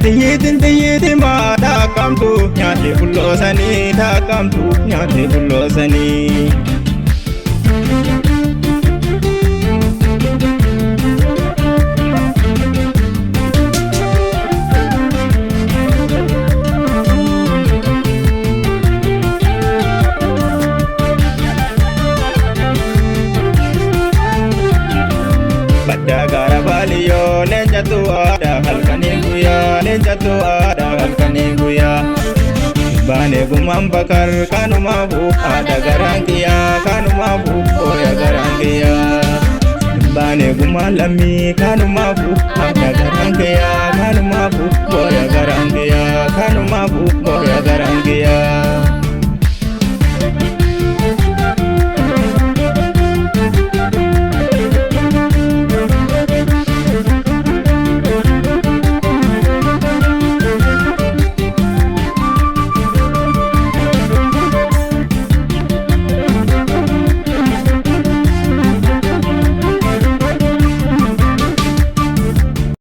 Xiyyiitiin xiyyiitiin maa taakkamtu nyaate bulloosanii taakkamtu nyaate bulloosanii. Baddaa gaara baaliyyoo leencatu aadaa halkanii guyyaa leencatu aadaa halkanii guyyaa. Baanee gumaan bakar kanumaafu haadha garaan kiyyaa kanumaafu ooya garaan kiyyaa. Baanee gumaan lammii kanumaafu haadha garaan kiyyaa kanumaafu